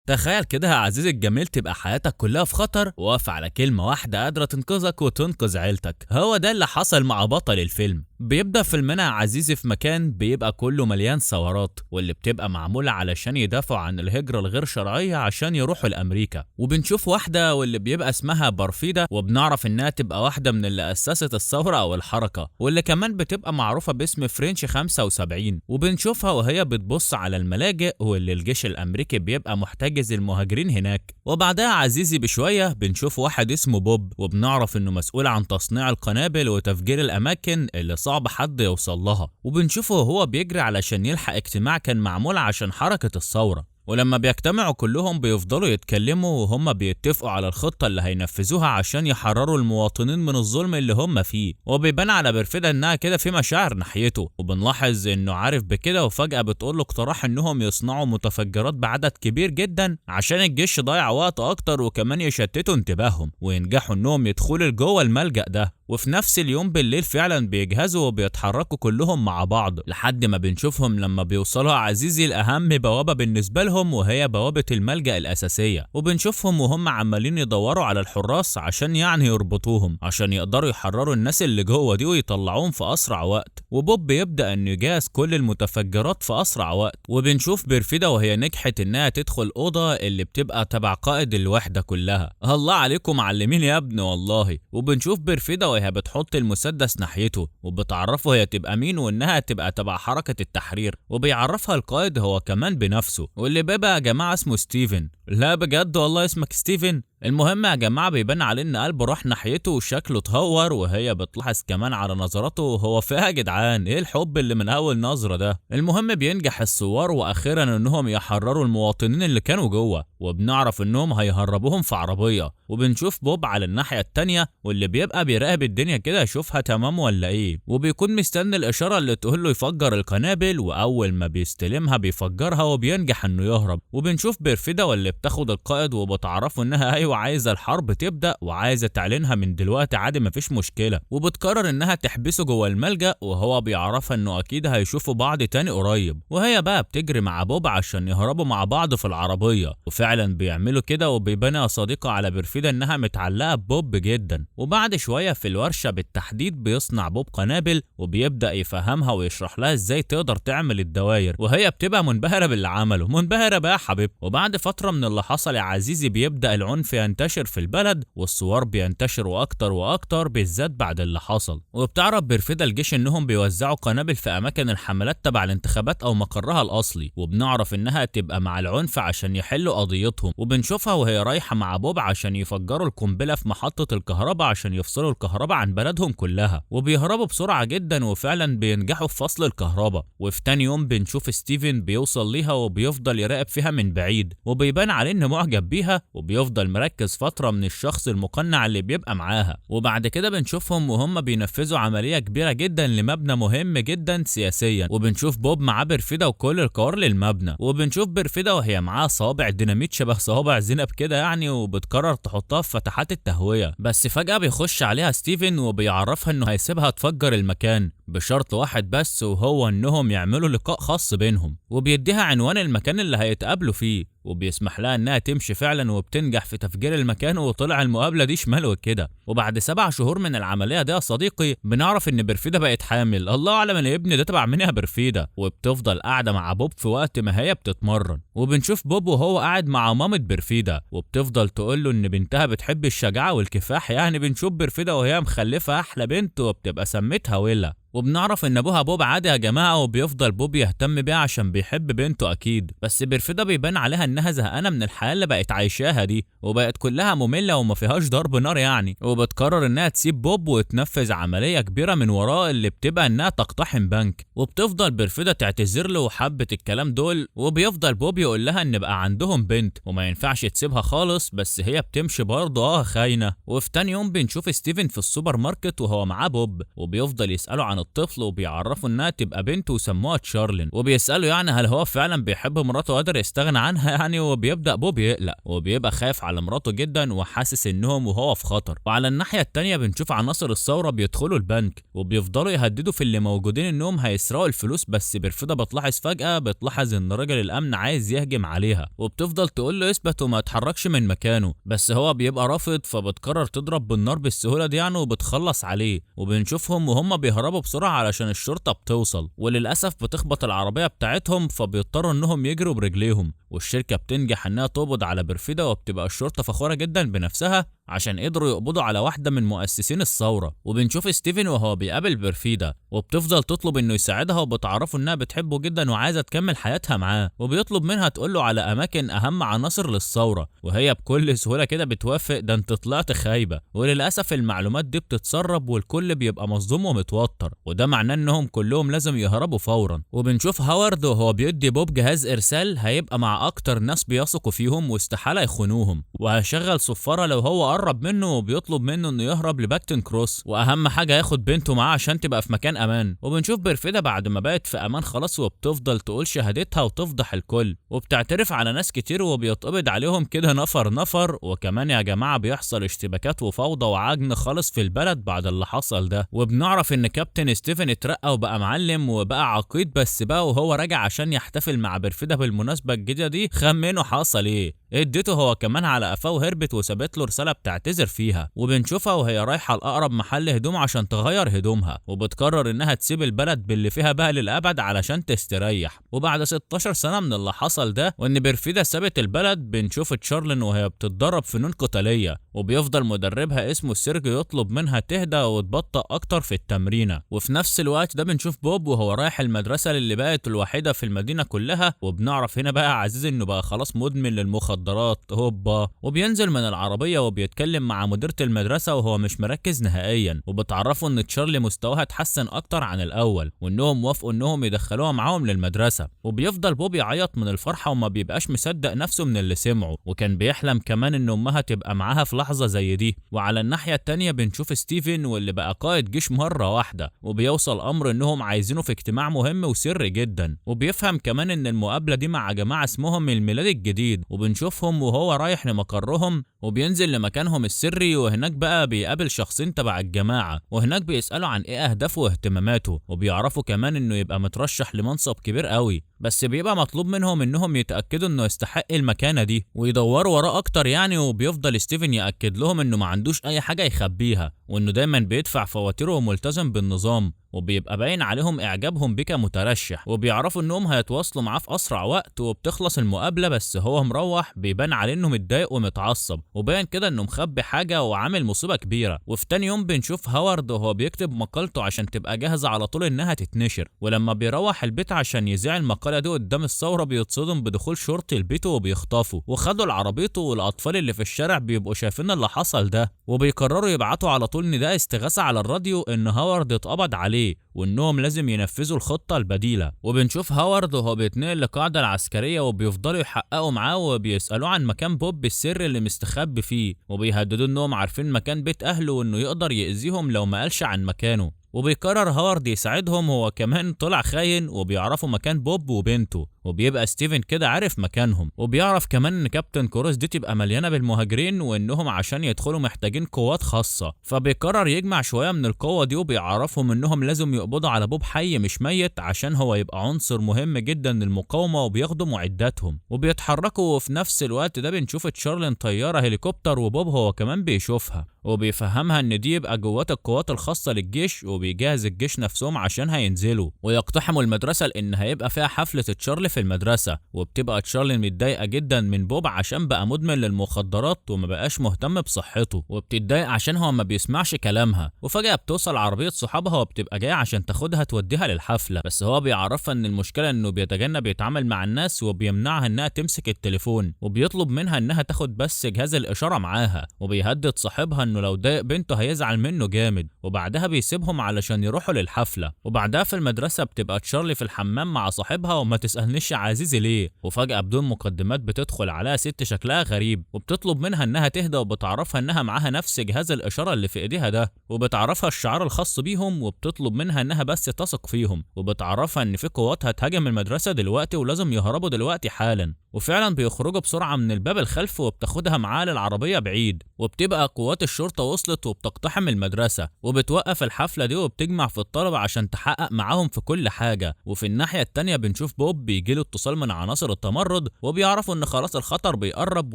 تخيل كده يا عزيزي الجميل تبقى حياتك كلها في خطر واقف على كلمة واحدة قادرة تنقذك وتنقذ عيلتك. هو ده اللي حصل مع بطل الفيلم. بيبدأ فيلمنا يا عزيزي في مكان بيبقى كله مليان ثورات، واللي بتبقى معمولة علشان يدافعوا عن الهجرة الغير شرعية عشان يروحوا لأمريكا. وبنشوف واحدة واللي بيبقى اسمها بارفيدا، وبنعرف انها تبقى واحدة من اللي أسست الثورة أو الحركة، واللي كمان بتبقى معروفة باسم فرنش 75. وبنشوفها وهي بتبص على الملاجئ واللي الجيش الأمريكي بيبقى محتجز المهاجرين هناك. وبعدها عزيزي بشوية بنشوف واحد اسمه بوب، وبنعرف انه مسؤول عن تصنيع القنابل وتفجير الأماكن اللي صعب حد يوصل لها. وبنشوفه وهو بيجري علشان يلحق اجتماع كان معمول عشان حركة الثورة. ولما بيجتمعوا كلهم بيفضلوا يتكلموا وهم بيتفقوا على الخطة اللي هينفذوها عشان يحرروا المواطنين من الظلم اللي هم فيه. وبيبان على برفيدا انها كده في مشاعر ناحيته، وبنلاحظ انه عارف بكده. وفجأة بتقول له اقتراح انهم يصنعوا متفجرات بعدد كبير جدا عشان الجيش ضيع وقت اكتر، وكمان يشتتوا انتباههم وينجحوا انهم يدخلوا لجوه الملجأ ده. وفي نفس اليوم بالليل فعلا بيجهزوا وبيتحركوا كلهم مع بعض لحد ما بنشوفهم لما بيوصلوا عزيزي لأهم بوابة بالنسبة لهم، وهي بوابة الملجأ الأساسية. وبنشوفهم وهم عمالين يدوروا على الحراس عشان يعني يربطوهم عشان يقدروا يحرروا الناس اللي جوه دي ويطلعوهم في أسرع وقت. وبوب بيبدأ إنه يجهز كل المتفجرات في أسرع وقت. وبنشوف برفيدا وهي نجحت إنها تدخل أوضة اللي بتبقى تبع قائد الوحدة كلها. الله عليكم معلمين يا ابن والله. وبنشوف برفيدا وهي بتحط المسدس ناحيته وبتعرفه هي تبقى مين وانها تبقى تبع حركة التحرير. وبيعرفها القائد هو كمان بنفسه، واللي بيبقى يا جماعة اسمه ستيفن. لا بجد والله اسمك ستيفن؟ المهم يا جماعة بيبان عليه ان قلبه راح ناحيته وشكله اتهور، وهي بتلاحظ كمان على نظراته وهو فيها يا جدعان ايه الحب اللي من اول نظرة ده. المهم بينجح الثوار واخيرا انهم يحرروا المواطنين اللي كانوا جوه، وبنعرف انهم هيهربوهم في عربية. وبنشوف بوب على الناحية التانية واللي بيبقى بيراقب الدنيا كده يشوفها تمام ولا ايه، وبيكون مستني الاشارة اللي تقول له يفجر القنابل، واول ما بيستلمها بيفجرها وبينجح انه يهرب. وبنشوف برفيدا واللي بتاخد القائد وبتعرفه انها ايوه عايزه الحرب تبدا وعايزه تعلنها من دلوقتي عادي مفيش مشكلة، وبتقرر انها تحبسه جوه الملجأ، وهو بيعرفها انه اكيد هيشوفوا بعض تاني قريب. وهي بقى بتجري مع بوب عشان يهربوا مع بعض في العربية، وفعلا بيعملوا كده. وبيبان يا صديقه على برفيدا انها متعلقه ببوب جدا. وبعد شوية في الورشة بالتحديد بيصنع بوب قنابل، وبيبدا يفهمها ويشرح لها ازاي تقدر تعمل الدواير، وهي بتبقى منبهره باللي عمله، منبهره بقى يا حبيبتي. وبعد فترة من اللي حصل يا عزيزي بيبدا العنف ينتشر في البلد، والثوار بينتشروا اكتر واكتر بالذات بعد اللي حصل. وبتعرف برفيدا الجيش انهم بيوزعوا قنابل في اماكن الحملات تبع الانتخابات او مقرها الاصلي، وبنعرف انها تبقى مع العنف عشان يحلوا قضيتهم. وبنشوفها وهي رايحة مع بوب عشان يفجروا القنبلة في محطة الكهرباء عشان يفصلوا الكهرباء عن بلدهم كلها، وبيهربوا بسرعة جدا وفعلا بينجحوا في فصل الكهرباء. وفي تاني يوم بنشوف ستيفن بيوصل ليها وبيفضل يراقب فيها من بعيد، وبيبان عليه انه معجب بيها، وبيفضل مركز فترة من الشخص المقنع اللي بيبقى معاها. وبعد كده بنشوفهم وهم بينفذوا عملية كبيرة جدا لمبنى مهم جدا سياسيا، وبنشوف بوب معاه برفيدا وكل القوار للمبنى. وبنشوف برفيدا وهي معاها صوابع ديناميت شبه صوابع زينب كده يعني، وبتقرر تحطها في فتحات التهوية. بس فجأة بيخش عليها ستيفن وبيعرفها انه هيسيبها تفجر المكان بشرط واحد بس، وهو انهم يعملوا لقاء خاص بينهم، وبيديها عنوان المكان اللي هيتقابلوا فيه، وبيسمح لها انها تمشي فعلا، وبتنجح في تفجير المكان، وطلع المقابلة دي شمال وكده. وبعد 7 شهور من العملية دي يا صديقي بنعرف ان برفيدا بقت حامل. الله اعلم ان ابن ده تبع مين يا برفيدا. وبتفضل قاعدة مع بوب في وقت ما هي بتتمرن، وبنشوف بوب وهو قاعد مع مامة برفيدا، وبتفضل تقول له ان بنتها بتحب الشجاعة والكفاح يعني. بنشوف برفيدا وهي مخلفه احلى بنت وبتبقى سميتها ويلا. وبنعرف ان ابوها بوب عادي يا جماعة، وبيفضل بوب يهتم بيها عشان بيحب بنته اكيد. بس برفيدا بيبان عليها انها زهقانه من الحياة اللي بقت عايشاها دي، وبقت كلها مملة وما فيهاش ضرب نار يعني، وبتقرر انها تسيب بوب وتنفذ عملية كبيرة من وراه اللي بتبقى انها تقتحم بنك. وبتفضل برفيدا تعتذر له وحبه الكلام دول، وبيفضل بوب يقول لها ان بقى عندهم بنت وما ينفعش تسيبها خالص، بس هي بتمشي برضه خاينه. وفي تاني يوم بنشوف ستيفن في السوبر ماركت وهو معاه بوب، وبيفضل يساله عن الطفل وبيعرفوا انها تبقى بنته وسموها تشارلين، وبيسالوا يعني هل هو فعلا بيحب مراته وقادر يستغنى عنها يعني. وبيبدا بوب يقلق وبيبقى خايف على مراته جدا وحاسس انهم وهو في خطر. وعلى الناحية الثانية بنشوف عناصر الثورة بيدخلوا البنك وبيفضلوا يهددوا في اللي موجودين انهم هيسرقوا الفلوس، بس برفيدا بتلاحظ فجاة، بتلاحظ ان راجل الامن عايز يهجم عليها، وبتفضل تقول له اثبت وما يتحركش من مكانه، بس هو بيبقى رافض، فبتقرر تضرب بالنار بالسهولة دي يعني وبتخلص عليه. وبنشوفهم وهم بيهربوا بسرعة علشان الشرطة بتوصل، وللاسف بتخبط العربية بتاعتهم فبيضطروا انهم يجروا برجليهم. والشركة بتنجح انها تقبض على برفيدا، وبتبقى الشرطة فخورة جدا بنفسها عشان قدروا يقبضوا على واحدة من مؤسسين الثورة. وبنشوف ستيفن وهو بيقابل برفيدا، وبتفضل تطلب انه يساعدها، وبتعرفه انها بتحبه جدا وعايزه تكمل حياتها معاه، وبيطلب منها تقول له على اماكن اهم عناصر للثورة، وهي بكل سهولة كده بتوافق. ده انت طلعت خايبة. وللاسف المعلومات دي بتتسرب والكل بيبقى مصدوم ومتوتر، وده معناه انهم كلهم لازم يهربوا فورا. وبنشوف هاورد وهو بيدي بوب جهاز ارسال هيبقى مع اكتر ناس بيثقوا فيهم واستحاله يخونوهم، وهيشغل صفارة لو هو قرب منه، وبيطلب منه انه يهرب لباكتن كروس، واهم حاجة ياخد بنته معاه عشان تبقى في مكان امان. وبنشوف برفيدا بعد ما بقت في امان خلاص، وبتفضل تقول شهادتها وتفضح الكل، وبتعترف على ناس كتير وبيتقبض عليهم كده نفر نفر. وكمان يا جماعة بيحصل اشتباكات وفوضى وعجن خالص في البلد بعد اللي حصل ده. وبنعرف ان كابتن ستيفن اترقى وبقى معلم وبقى عقيد، بس بقى وهو راجع عشان يحتفل مع برفيدا بالمناسبة الجديدة دي، خمنوا حصل ايه؟ اديته هو كمان على قفاه وهربت وسابت له رسالة بتعتذر فيها. وبنشوفها وهي رايحة لاقرب محل هدوم عشان تغير هدومها، وبتقرر انها تسيب البلد باللي فيها بقى للابد علشان تستريح. وبعد 16 سنة من اللي حصل ده وان برفيدا سابت البلد، بنشوف تشارلين وهي بتتدرب فنون قتالية، وبيفضل مدربها اسمه سيرجيو يطلب منها تهدى وتبطأ اكتر في التمرينه. وفي نفس الوقت ده بنشوف بوب وهو رايح المدرسة اللي بقت الوحيدة في المدينة كلها، وبنعرف هنا بقى عزيز انه بقى خلاص مدمن للمخدرات هوبا. وبينزل من العربية وبيتكلم مع مديره المدرسة وهو مش مركز نهائيا، وبتعرفوا ان تشارلي مستواها اتحسن اكتر عن الاول، وانهم وافقوا انهم يدخلوها معاهم للمدرسة. وبيفضل بوب يعيط من الفرحة وما بيبقاش مصدق نفسه من اللي سمعه، وكان بيحلم كمان ان امها تبقى معاها في لحظة زي دي. وعلى الناحية الثانية بنشوف ستيفن واللي بقى قائد جيش مرة واحدة، وبيوصل امر انهم عايزينه في اجتماع مهم وسري جدا، وبيفهم كمان ان المقابلة دي مع جماعة اسمهم الميلاد الجديد. وبنشوفهم وهو رايح لمقرهم وبينزل لمكانهم السري، وهناك بقى بيقابل شخصين تبع الجماعة، وهناك بيسالوا عن ايه اهدافه واهتماماته، وبيعرفوا كمان انه يبقى مترشح لمنصب كبير قوي، بس بيبقى مطلوب منهم انهم يتاكدوا انه يستحق المكانة دي ويدوروا وراه اكتر يعني. وبيفضل ستيفن ياكد لهم انه ما عندوش اي حاجة يخبيها، وانه دايما بيدفع فواتيره وملتزم بالنظام، وبيبقى باين عليهم اعجابهم بيه كمترشح، وبيعرفوا انهم هيتواصلوا معاه في اسرع وقت. وبتخلص المقابلة، بس هو مروح بيبان عليه انه متضايق ومتعصب، وباين كده انه مخبي حاجة وعامل مصيبة كبيرة. وفي تاني يوم بنشوف هاورد وهو بيكتب مقالته عشان تبقى جاهزة على طول انها تتنشر، ولما بيروح البيت عشان يذيع المقالة دي قدام الثورة بيتصدم بدخول شرطي لبيته وبيخطفه وخدوا لعربيته، والاطفال اللي في الشارع بيبقوا شايفين اللي حصل ده، وبيقرروا يبعتوا على طول نداء استغاثة على الراديو ان هاورد اتقبض عليه وانهم لازم ينفذوا الخطة البديلة. وبنشوف هاورد وهو بيتنقل للقاعدة العسكرية، وبيفضلوا يحققوا معاه وبيسالوه عن مكان بوب السر اللي مستخبي فيه، وبيهددوه انهم عارفين مكان بيت اهله وانه يقدر يأذيهم لو ما قالش عن مكانه. وبيقرر هاورد يساعدهم، هو كمان طلع خاين، وبيعرفوا مكان بوب وبنته، وبيبقى ستيفن كده عارف مكانهم. وبيعرف كمان ان كابتن كروس دي تبقى مليانة بالمهاجرين، وانهم عشان يدخلوا محتاجين قوات خاصة، فبيقرر يجمع شوية من القوة دي، وبيعرفهم انهم لازم يقبضوا على بوب حي مش ميت عشان هو يبقى عنصر مهم جدا للمقاومة، وبياخدوا معداتهم وبيتحركوا. وفي نفس الوقت ده بنشوف تشارلين طيارة هليكوبتر، وبوب هو كمان بيشوفها وبيفهمها ان دي يبقى جوات القوات الخاصة للجيش، وبيجهز الجيش نفسهم عشان هينزلوا ويقتحموا المدرسة لان هيبقى فيها حفلة تشارلي في المدرسة. وبتبقى تشارلي متضايقة جدا من بوب عشان بقى مدمن للمخدرات وما بقاش مهتم بصحته، وبتتضايق عشان هو ما بيسمعش كلامها. وفجاة بتوصل عربية صحابها وبتبقى جاية عشان تاخدها توديها للحفله، بس هو بيعرفها ان المشكلة انه بيتجنب يتعامل مع الناس وبيمنعها انها تمسك التليفون، وبيطلب منها انها تاخد بس جهاز الاشارة معاها، وبيهدد صاحبها انه لو ضايق بنته هيزعل منه جامد، وبعدها بيسيبهم علشان يروحوا للحفله. وبعدها في المدرسة بتبقى تشارلي في الحمام مع صاحبها وما تسالنيش يا عزيزي ليه، وفجاة بدون مقدمات بتدخل عليها ست شكلها غريب وبتطلب منها انها تهدى، وبتعرفها انها معاها نفس جهاز الاشارة اللي في ايديها ده، وبتعرفها الشعار الخاص بيهم، وبتطلب منها انها بس تثق فيهم، وبتعرفها ان في قوات هتهاجم المدرسة دلوقتي ولازم يهربوا دلوقتي حالا. وفعلا بيخرجوا بسرعة من الباب الخلفي وبتاخدها معاه للعربية بعيد، وبتبقى قوات الشرطة وصلت وبتقتحم المدرسة وبتوقف الحفلة دي وبتجمع في الطلبة عشان تحقق معاهم في كل حاجة. وفي الناحية التانية بنشوف بوب بيجيله اتصال من عناصر التمرد وبيعرفوا ان خلاص الخطر بيقرب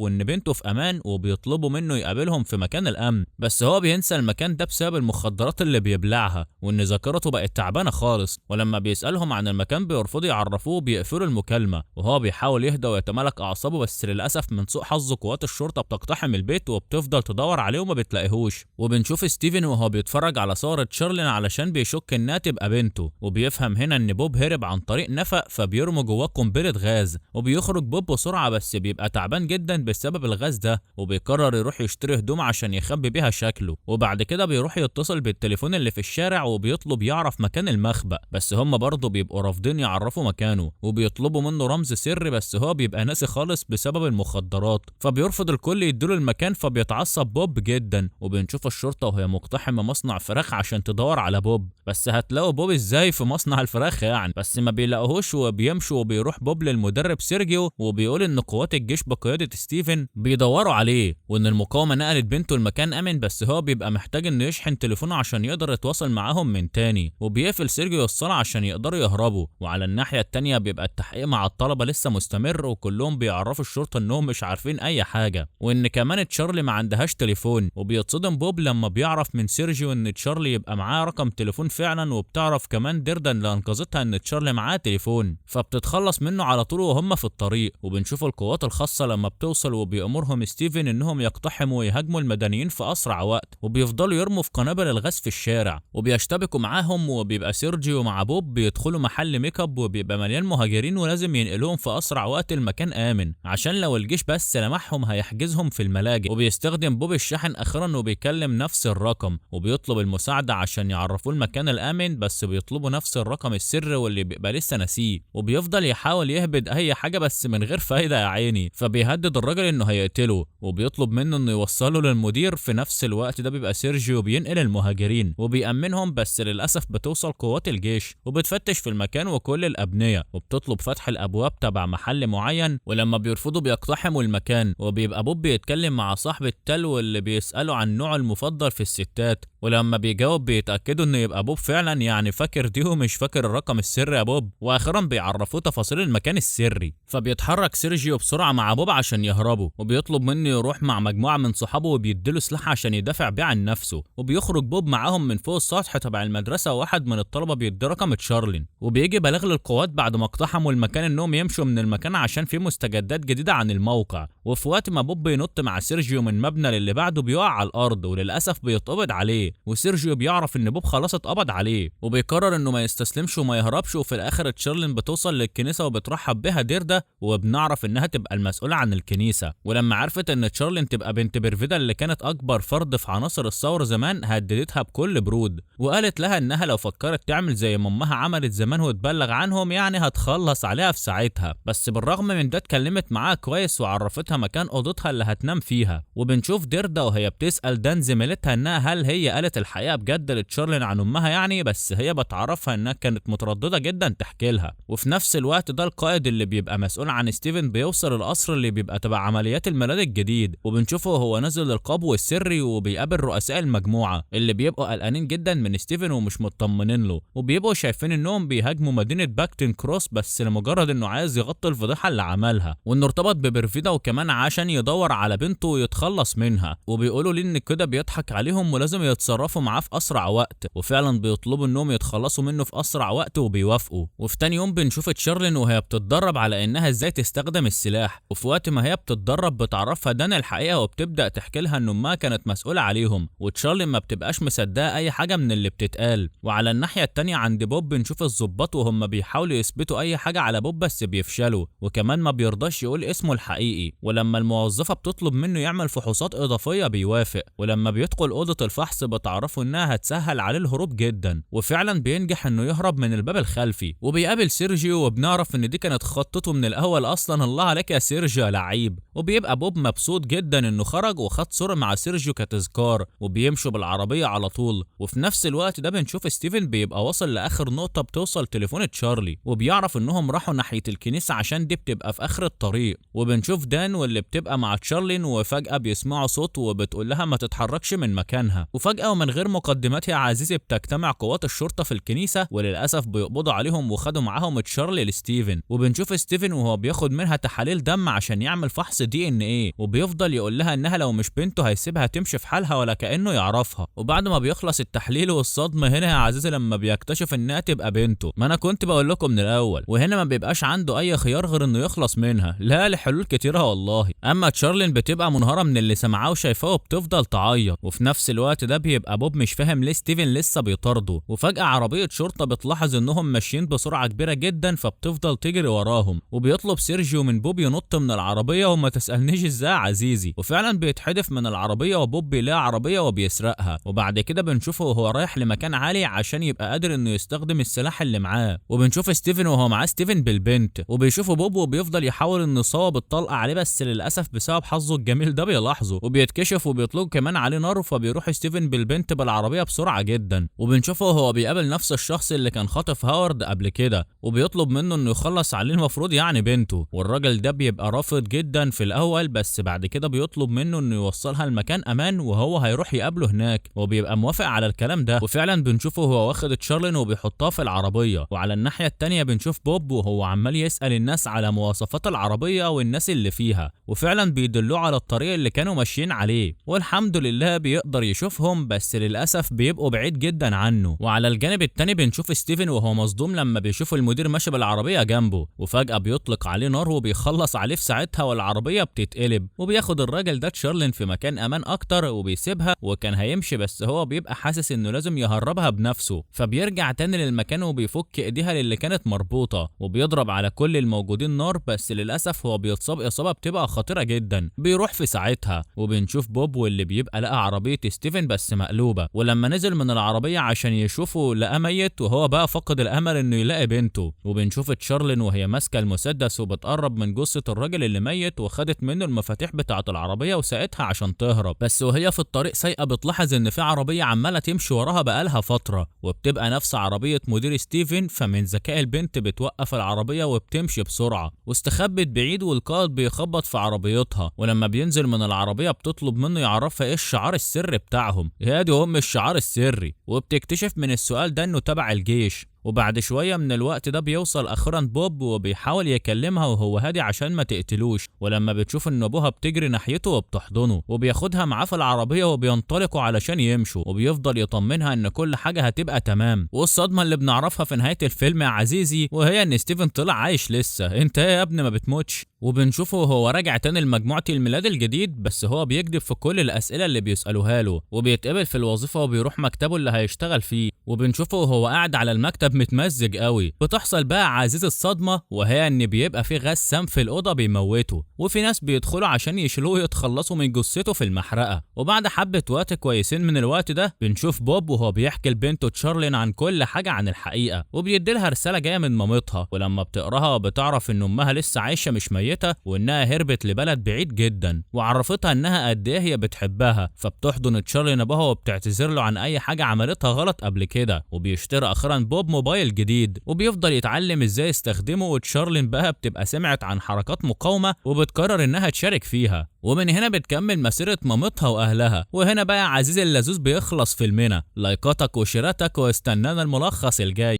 وان بنته في امان، وبيطلبوا منه يقابلهم في مكان الامن، بس هو بينسى المكان ده بسبب المخدرات اللي بيبلعها وان ذاكرته بقت تعبانة خالص. ولما بيسالهم عن المكان بيرفضوا يعرفوه وبيقفلوا المكالمة، وهو بيحاول يهدى ويتمالك اعصابه، بس للاسف من سوء حظه قوات الشرطة بتقتحم البيت وبتفضل تدور عليه وما بتلاقيهوش. وبنشوف ستيفن وهو بيتفرج على صور تشارلين علشان بيشك انها تبقى بنته، وبيفهم هنا ان بوب هرب عن طريق نفق فبيرموا جواه قنبلة غاز، وبيخرج بوب بسرعة بس بيبقى تعبان جدا بسبب الغاز ده، وبيقرر يروح يشتري هدوم عشان يخبي بيها شكله. وبعد كده بيروح يتصل بالتليفون اللي في الشارع وبيطلب يعرف مكان المخبأ، بس هم برضه بيبقوا رافضين يعرفوا مكانه وبيطلبوا منه رمز سري، بس هو بيبقى ناسي خالص بسبب المخدرات، فبيرفض الكل يديله المكان، فبيتعصب بوب جدا. وبنشوف الشرطة وهي مقتحمه مصنع فراخ عشان تدور على بوب، بس هتلاقوا بوب ازاي في مصنع الفراخ يعني؟ بس ما بيلاقوهوش وبيمشوا، وبيروح بوب للمدرب سيرجيو وبيقول ان قوات الجيش بقيادة ستيفن بيدوروا عليه وان المقاومة نقلت بنته لمكان امن، بس هو بيبقى محتاج انه يشحن تليفونه عشان يقدر يتواصل معاهم من تاني، وبيقفل سيرجيو الصاله عشان يقدروا يهربوا. وعلى الناحية التانية بيبقى التحقيق مع الطلبة لسه مستمر، وكلهم بيعرفوا الشرطة انهم مش عارفين اي حاجة، وان كمان تشارلي ما عندهاش تليفون. وبيتصدم بوب لما بيعرف من سيرجيو ان تشارلي يبقى معاه رقم تليفون فعلا، وبتعرف كمان ديردا اللي انقذتها ان تشارلي معاه تليفون، فبتتخلص منه على طول وهم في الطريق. وبنشوف القوات الخاصة لما بتوصل وبيأمرهم ستيفن انهم يقتحموا ويهاجموا المدنيين في اسرع وقت، وبيفضلوا يرموا في قنابل الغاز في الشارع وبيشتبكوا معاهم. وبيبقى سيرجيو مع بوب بيدخلوا محل make up وبيبقى مليان مهاجرين ولازم ينقلوهم في اسرع وقت المكان امن عشان لو الجيش بس لمحهم هيحجزهم في الملاجئ. وبيستخدم بوب الشاحن اخيرا وبيكلم نفس الرقم وبيطلب المساعدة عشان يعرفوه المكان الامن، بس بيطلبوا نفس الرقم السري واللي بيبقى لسه ناسيه، وبيفضل يحاول يهبد اي حاجة بس من غير فايده يا عيني. فبيهدد الراجل انه هيقتله وبيطلب منه انه يوصله للمدير. في نفس الوقت ده بيبقى سيرجيو بينقل المهاجرين وبيأمنهم، بس للاسف بتوصل قوات الجيش وبتفتش في المكان وكل الابنية، وبتطلب فتح الابواب تبع محل معين، ولما بيرفضوا بيقتحموا المكان. وبيبقى بوب بيتكلم مع صاحب التلو اللي بيسأله عن نوعه المفضل في الستات، ولما بيجاوب بيتأكدوا انه يبقى بوب فعلا يعني فاكر دي ومش فاكر الرقم السري يا بوب. واخيرا بيعرفوه تفاصيل المكان السري، فبيتحرك سيرجيو بسرعة مع بوب عشان يهربوا، وبيطلب منه يروح مع مجموعة من صحابه وبيديله سلاح عشان يدافع بيه عن نفسه. وبيخرج بوب معاهم من فوق السطح تبع المدرسة، وواحد من الطلبة بيدي رقم تشارلين، وبيجي بلاغ للقوات بعد ما اقتحموا المكان انهم يمشوا من المكان عشان في مستجدات جديدة عن الموقع. وفي وقت ما بوب بينط مع سيرجيو من مبنى للي بعده بيقع على الارض وللاسف بيتقبض عليه، وسيرجيو بيعرف ان بوب خلاص اتقبض عليه وبيقرر انه ما يستسلمش وما يهربش. وفي الاخر تشارلين بتوصل للكنيسة وبترحب بها ديردا، وبنعرف انها تبقى المسؤولة عن الكنيسة. ولما عرفت ان تشارلين تبقى بنت بيرفيدا اللي كانت اكبر فرد في عناصر الثورة زمان، هددتها بكل برود وقالت لها انها لو فكرت تعمل زي ما امها عملت زمان وتبلغ عنهم يعني هتخلص عليها في ساعتها. بس بالرغم من ده اتكلمت معاها كويس وعرفتها مكان اوضتها اللي هتنام فيها. وبنشوف ديردا وهي بتسال دان زميلتها انها هل هي قالت الحقيقة بجد لتشارلين عن امها يعني، بس هي بتعرفها انها كانت مترددة جدا تحكي لها. وفي نفس الوقت ده القائد اللي بيبقى مسؤول عن ستيفن بيوصل القصر اللي بيبقى تبع عمليات الميلاد الجديد، وبنشوفه وهو نازل القبو السري وبيقابل رؤساء المجموعة اللي بيبقوا قلقانين جدا من ستيفن ومش مطمنين له، وبيبقوا شايفين انهم بيهاجموا مدينة باكتن كروس بس لمجرد انه عايز يغطي الفضيحة اللي عملها وانه ارتبط ببرفيدا وكمان عشان يدور على بنته ويتخلص منها. وبيقولوا ليه ان كده بيضحك عليهم ولازم يتصرفوا معاه في اسرع وقت، وفعلا بيطلبوا انهم يتخلصوا منه في اسرع وقت وبيوافقوا. وفي تاني يوم بنشوف تشارلين وهي بتتدرب على انها ازاي تستخدم السلاح، وفي وقت ما هي بتتدرب بتعرفها دانا الحقيقة وبتبدا تحكي لها ان امها كانت مسؤولة عليهم، وتشارلين ما بتبقاش مصدقه اي حاجة من اللي بتتقال. وعلى الناحية التانية عند بوب بنشوف الضباط وهم بيحاولوا يثبتوا اي حاجة على بوب بس بيفشلوا، وكمان ما بيرضاش يقول اسمه الحقيقي، ولما الموظفة بتطلب منه يعمل فحوصات اضافية بيوافق. بيوافق. ولما بيدخل اوضة الفحص بتعرفه انها هتسهل عليه الهروب جدا، وفعلا بينجح انه يهرب من الباب الخلفي. وبيقابل سيرجيو وبنعرف ان دي كانت خطته من الاول اصلا. الله عليك يا سيرجيو يا لعيب. وبيبقى بوب مبسوط جدا انه خرج وخد صورة مع سيرجيو كتذكار، وبيمشوا بالعربية على طول. وفي نفس الوقت ده بنشوف ستيفن بيبقى وصل لاخر نقطة بتوصل تليفون تشارلي، وبيعرف انهم راحوا ناحية الكنيسة عشان دي بتبقى في اخر الطريق. وبنشوف دان واللي بتبقى مع تشارلين، وفجأة بيسمعوا صوت وبتقول لها ما تتحركش من مكانها. وفجأة ومن غير مقدمات يا عزيزي بتجتمع قوات الشرطة في الكنيسة، وللأسف بيقبضوا عليهم وخدوا معاهم تشارلي لستيفن. وبنشوف ستيفن وهو بياخد منها تحاليل دم عشان يعمل فحص DNA، وبيفضل يقول لها انها لو مش بنته هيسيبها تمشي في حالها ولا كأنه يعرفها. وبعد ما بيخلص التحليل والصدمة هنا يا عزيزي لما بيكتشف انها تبقى بنته، ما انا كنت بقول لكم من الاول. وهنا ما بيبقاش عنده اي خيار غير انه يخلص منها، لا لحلول كتيرة والله. اما تشارلين بتبقى منهارة من اللي سمعاه وشايفاه وبتفضل تعيط. وفي نفس الوقت ده بيبقى بوب مش فاهم ليه ستيفن لسه بيطارده. وفجأة عربية شرطة بتلاحظ انهم ماشيين بسرعة كبيرة جدا، فبتفضل تجري وراهم. وبيطلب سيرجيو من بوب ينط من العربية، وما تسألنيش ازاي يا عزيزي. وفعلا بيتحدف من العربية، وبوب بيلاقي عربية وبيسرقها. وبعد كده بنشوفه وهو رايح لمكان عالي عشان يبقى قادر انه يستخدم السلاح اللي معاه. وبنشوف ستيفن وهو معاه ستيفن بالبنت، وبيشوفه بوب وبيفضل يحاول انه يصوب الطلقة عليه، بس للأسف بسبب حظه الجميل ده بيلاحظه وبيتكشف وبيطلق كمان عليه نار. فبيروح ستيفن بالبنت بالعربية بسرعة جدا. وبنشوفه وهو بيقابل نفس الشخص اللي كان خاطف هاورد قبل كده، وبيطلب منه انه يخلص عليه المفروض يعني بنته. والراجل ده بيبقى رافض جدا في الاول، بس بعد كده بيطلب منه انه يوصلها لمكان امان وهو هيروح يقابله هناك، وبيبقى موافق على الكلام ده. وفعلا بنشوفه وهو واخد تشارلين وبيحطها في العربية. وعلى الناحية التانية بنشوف بوب وهو عمال يسأل الناس على مواصفات العربية والناس اللي فيها، وفعلا بيدلوه على الطريق اللي كانوا ماشيين عليه. والحمد لله بيقدر يشوفهم، بس للأسف بيبقوا بعيد جدا عنه. وعلى الجانب التاني بنشوف ستيفن وهو مصدوم لما بيشوف المدير ماشي بالعربية جنبه، وفجأة بيطلق عليه نار وبيخلص عليه في ساعتها، والعربية بتتقلب. وبياخد الراجل ده تشارلين في مكان امان اكتر وبيسيبها، وكان هيمشي بس هو بيبقى حاسس انه لازم يهربها بنفسه. فبيرجع تاني للمكان وبيفك ايديها للي كانت مربوطة، وبيضرب على كل الموجودين نار، بس للأسف هو بيتصاب إصابة بتبقى خطيرة جدا، بيروح في ساعتها. وبنشوف بوب واللي بيبقى لقى عربية ستيفن بس مقلوبة، ولما نزل من العربية عشان يشوفه لقى ميت، وهو بقى فقد الأمل انه يلاقي بنته. وبنشوف تشارلين وهي ماسكة المسدس وبتقرب من جثة الراجل اللي ميت، وخدت منه المفاتيح بتاعة العربية وساقتها عشان تهرب. بس وهي في الطريق سايقة بتلاحظ ان في عربية عمالة تمشي وراها بقالها فترة، وبتبقى نفس عربية مدير ستيفن. فمن ذكاء البنت بتوقف العربية وبتمشي بسرعة، واستخبت بعيد، والقائد بيخبط في عربيتها. ولما بينزل من العربية بتطلب منه يعرفها ايه الشعار السري بتاعهم، يا دي ام الشعار السري. وبتكتشف من السؤال ده انه تبع الجيش. وبعد شوية من الوقت ده بيوصل أخيرا بوب وبيحاول يكلمها وهو هادي عشان ما تقتلوش. ولما بتشوف ان ابوها بتجري ناحيته وبتحضنه، وبياخدها معاه في العربية وبينطلقوا علشان يمشوا، وبيفضل يطمنها ان كل حاجة هتبقى تمام. والصدمة اللي بنعرفها في نهاية الفيلم يا عزيزي وهي ان ستيفن طلع عايش لسه، انت يا ابني ما بتموتش. وبنشوفه وهو راجع تاني لمجموعة الميلاد الجديد، بس هو بيكذب في كل الأسئلة اللي بيسألوها له، وبيتقبل في الوظيفة وبيروح مكتبه اللي هيشتغل فيه. وبنشوفه وهو قاعد على المكتب متمزج قوي. بتحصل بقى عزيز الصدمة، وهي ان بيبقى في غاز سام في الأوضة بيموته، وفي ناس بيدخلوا عشان يشيلوه ويتخلصوا من جثته في المحرقة. وبعد حبة وقت كويسين من الوقت ده بنشوف بوب وهو بيحكي لبنته تشارلين عن كل حاجة عن الحقيقة، وبيديلها رسالة جاية من مامتها. ولما بتقراها بتعرف ان امها لسه عايشة مش ميتة، وانها هربت لبلد بعيد جدا، وعرفتها انها قد ايه هي بتحبها. فبتحضن تشارلين ابوها وبتعتذر له عن اي حاجة عملتها غلط قبل كده. وبيشتري اخيرا بوب موبايل جديد، وبيفضل يتعلم ازاي يستخدمه. وتشارلين بقى بتبقى سمعت عن حركات مقاومة وبتقرر انها تشارك فيها. ومن هنا بتكمل مسيرة مامتها واهلها. وهنا بقى عزيزي اللذوذ بيخلص فيلمنا. لايكاتك وشيراتك، واستنانا الملخص الجاي.